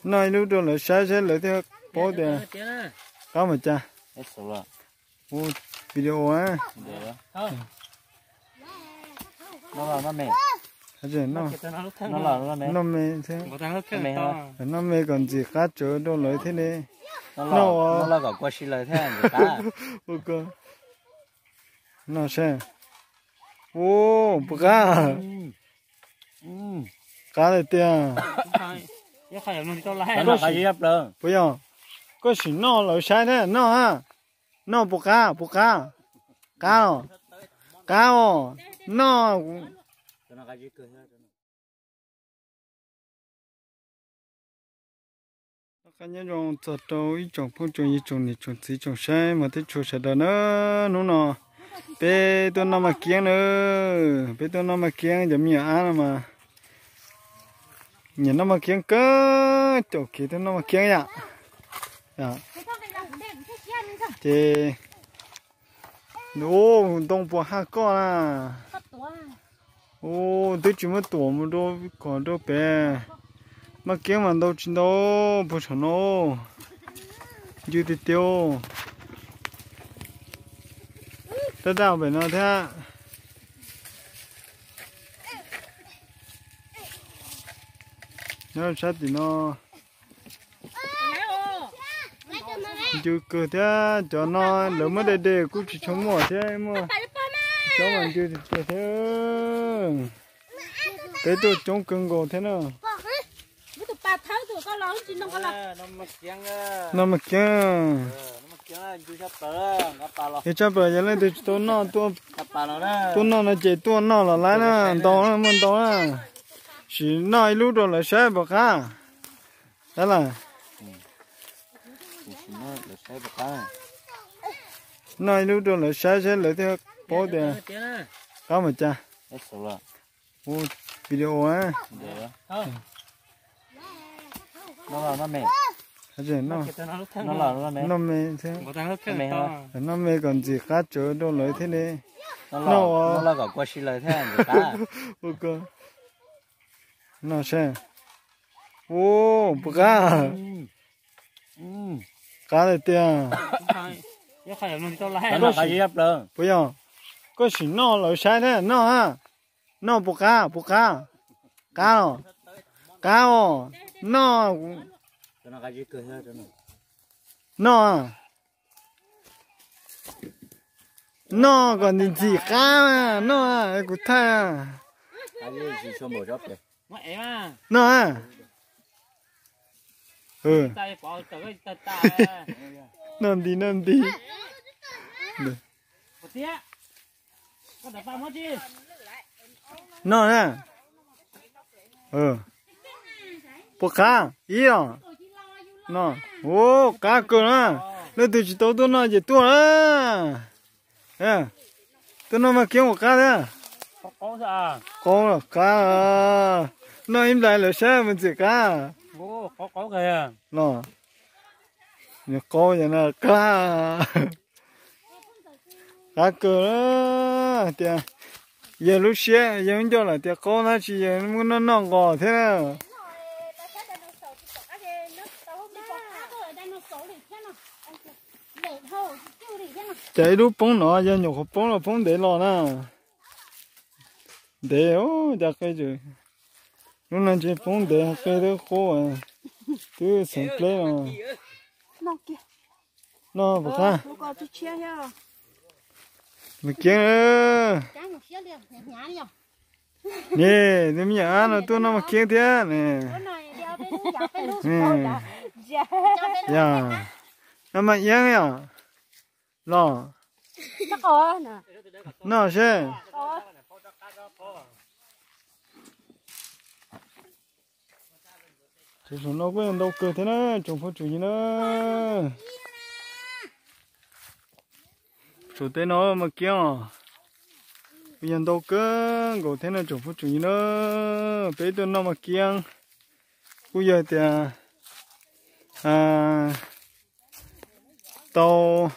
Noj ib lub rau lawv saib saib lawv thiaj paub tias qab mas cas. Ua video. Noj me thiab, noj me kom ntxim qab tsawv rau lawv thiaj li noj. Ua ko, noj saib. Ua, puas qab? Qab tiag tiag. Puas yog? Koj sim noj lawv saib thiab noj a. Noj puas qab, puas qab? Qab os. Qab os. Noj. Qab nyob zoo txog rau ib tsoom phooj tsoom ywg tsoom niam tsoom txiv tsoom saib mas thiab txhua sawv daws na. Hnub no peb tuaj noj maj kiab na. Peb tuaj noj maj kiab, cov me nyuam ab no mas nyiam noj maj kiab kawg, caum kev tuaj noj maj kiab yom. Ces ntoo puas haj koj na? Ua, twb tsis muab tuam mus rau kom rau pem. Maj kiab mas ntau tsis ntau puag saum no. Ncw tiag tiag. Tab daj pem no thiab. Nyob sab tim no. Ncw kawg thiab, cov no lawv muab de de kuj tsis tshua muaj thiab, muaj cov mas ncw tiag tiag thiab. Peb tuaj coob kawg nkaus thiab na. Noj maj kiab. Yog tshaj plaws yog leej twg tsis tau noj, tuaj noj no ces tuaj noj los laib na, ntau na, muaj ntau na. Sim noj ib lub rau lawv saib puas qab. Tab lawm. Noj ib lub rau lawv saib saib lawv thiaj paub tias qab mas cas. Ua video. Noj me thiab, noj me kom ntxim qab tsawv rau lawv thiaj li noj. Ua ko, noj saib. Ua, puas qab? Qab tiag tiag. Puas yog? Koj sim noj lawv saib thiab noj a. Noj puas qab, puas qab? Qab os. Qab os. Noj. Noj. Noj kom ntxim ntxim qab, noj kuv thaij. Noj. Noj nti, noj nti. Noj na. Puas qab ib os? Noj. Ua, qab kawg na. Leej twg tsis tau tuaj noj ces tuaj na. Tuaj noj maj kiab ua qab thiab. Qaub los qab. Noj ib nplais lawv saib puas ntxim qab. Los, nws qaub yog na qab. Qab kawg tias, yawg lub siab yawg lub ncauj lawm tias qaub tab sis yawg muab noj noj nqos thiab na. Cas ib lub poob no yog nyuam qhuav poob los poob ntev los na. Ntev, cas qe, lub no ntshe poob ntev qe twb qub, twb xeev pleb los. Noj puas qab? Mas kiag. Nim, tus me nyuam ab no tuaj noj mas kiag thiab ne. Yog, noj mas iab yom. Los, noj seb. Tseem saum no kuj yog ntau kawg thiab na tsoom phooj tsoom ywg na. Saum tej no mas kiab os, kuj yog ntau kawg nkaus thiab na tsoom phooj tsoom ywg na. Peb tuaj noj mas kiab kuj yog tias tau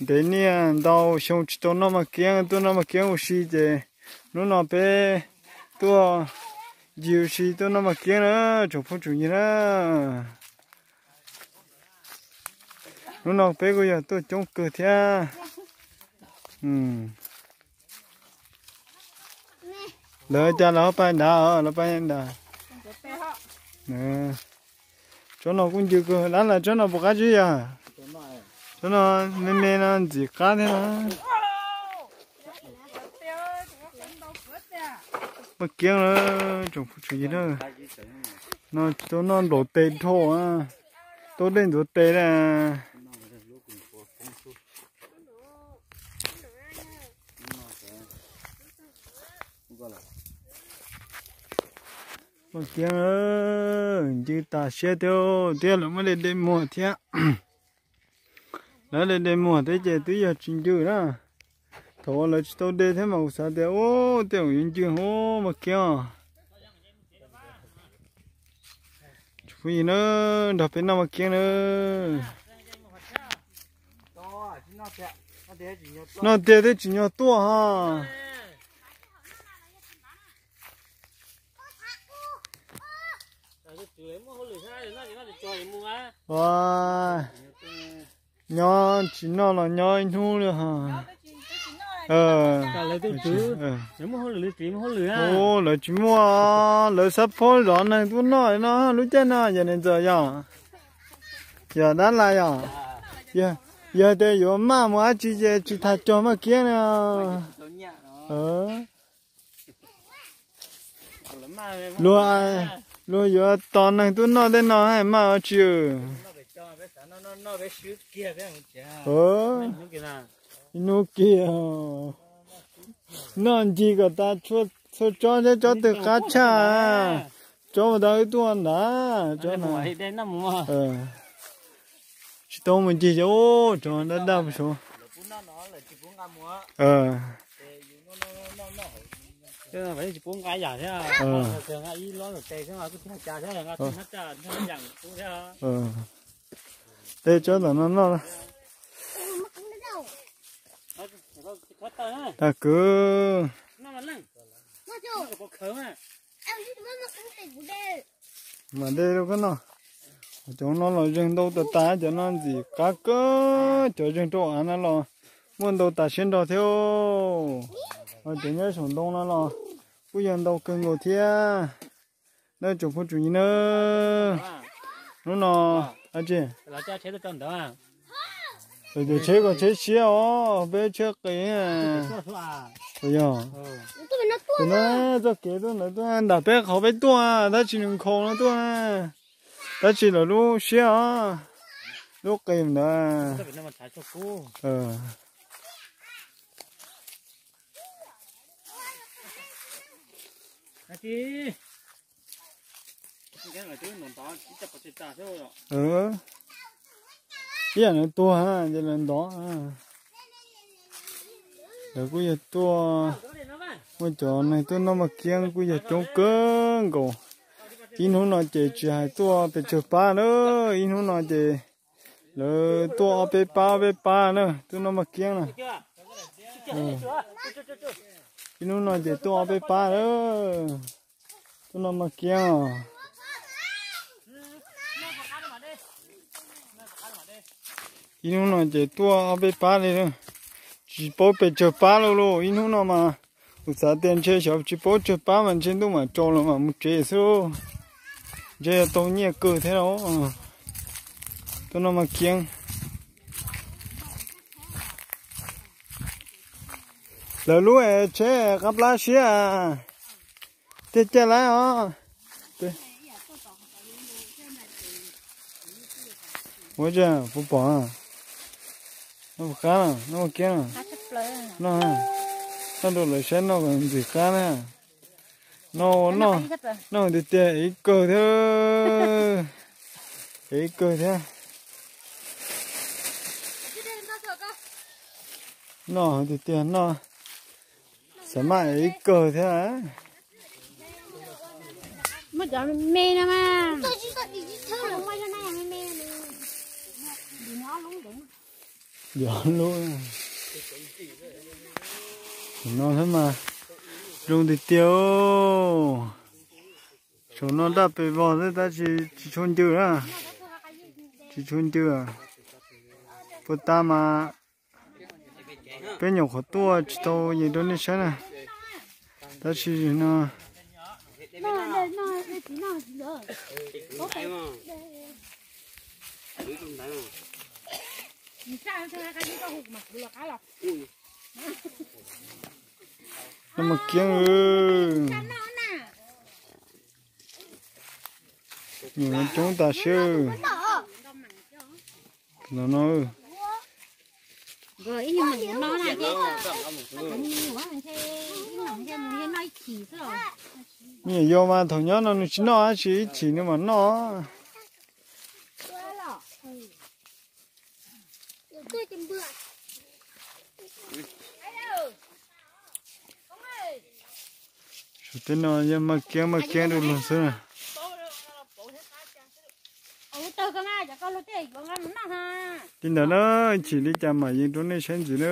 ntev niaj ntau xyoo tsis tau noj mas kiab, tuaj noj mas kiab ua si ces hnub no peb tuaj Ncig ua si tuaj noj mas kiab na, tsoom phooj tsoom ywg na. Hnub no peb kuj yog tuaj coob kawg thiab. Lawv cas los pais nrad, los pais nrad. Tsob no kuj ncw kawg, dab las tsob no puas qab tsis yog? Tsob no me me no ntxim qab thiab. Mas kiab na, tsoom phooj tsoom ywg na. No tsis tau noj nplaum tes dhau, tau dej ntxuav tes na. Mas kiab, ncw tas siab thiab, thiab lawv muaj de de muag thiab. Lawv de de muag thiab ces twb yog tsis ncw na. Thaum uas lawv tsis tau de thiab mas kuv xav tias ub tej zaum yuav ncw hov mas kiab. Tsoom phooj ywg na, nrog peb noj mas kiab na. Noj tiag thiab tsim nyog tuaj ha. Nyob tsis noj los nyob ib hnub li ha. Lawv tsis muaj, lawv xab phob zov neeg tuaj noj no lub caij no yog niam ntxawm yog, yog dab las yog. Yog tias yuav maj mus dab tsi ces tsis tas cog maj kiab na. Luag, luag yuav tos neeg tuaj noj tej no maj ua tsi. Ib hnub kiag noj ncig kom tas txhua tsob thiab tsob twg qab tshaj. Tsob mus tau wb tuaj ntag, tsob no. Tsis tau mus ncig cov ub, tsob daj daj puas saud. Tej tsob ntawm no noj. Tag kwv. Mam de rau koj noj. Cov no los zeeg ntau tas tas, cov no ntxim qab kawg, cov zeeg rau av no los muaj ntau tas siab nrog thiab. Cov nyob saum ntoo no los kuj yog ntau kawg nkaus thiab. Nawb tsoom phooj tsoom ywg nawb, hnub no, tsheb kom tsheb siab os, peb tsheb qis. Yog, txoj kev tuaj ntawd tuaj nram peb qhov peb tuaj, tab sis nws nkhaus no tuaj, tab sis lawv lub siab os, lub qis ntawd. Ib yam nws tuag ces lawv ntov. Lawv kuj yog tuaj, muaj cov neeg tuaj noj maj kiab kuj yog coob kawg nkaus. Ib hnub no ces tsis hais tuaj pes tsawg pab na, ib hnub no ces lawv tuaj ob peb pab ob peb pab na, tuaj noj maj kiab na. Ib hnub no ces tuaj ob peb pab na, tuaj noj maj kiab. Ib hnub no ces tuaj ob peb pab li, tsis paub pes tsawg pab lauj lauj. Ib hnub no mas kuv xav tias ntshe xyov tsis paub tsawg pab mas ntshe ntuj mam tsaus los mam mus tsev xwb. Ntshe yuav tau nyiaj kawg thiab lauj. Tuaj noj maj kiab. Lawv lub tsheb qab plab siab tiag tiag lawm os. Ua cas puas pom? Noj puas qab, noj kiab, noj, noj rau lawv saib noj kom ntxim qab na. Noj, noj, noj tiag tiag ib kawg thiab, ib kawg thiab. Noj tiag tiag, noj xav maj ib kawg thiab. Muaj cov me no mas. Yog lub no thiab mas zoo tiag tiag. Tus no daj pes vog xwb tab sis tsis tshua ncw na, tsis tshua ncw. Puag ta mas peb nyuam qhuav tuaj tsis tau yees rau nej saib na, tab sis no no mas kiab. Nyuam no coob tas siab. Los no me nyuam yau mas thaum nyob no nws tsis noj tab sis ib chim nws mam noj. Saum tej no yog maj kiab maj kiab du lug xwb na. Li ntawd na, chim li cas mam yees rau nej saib ntxiv na.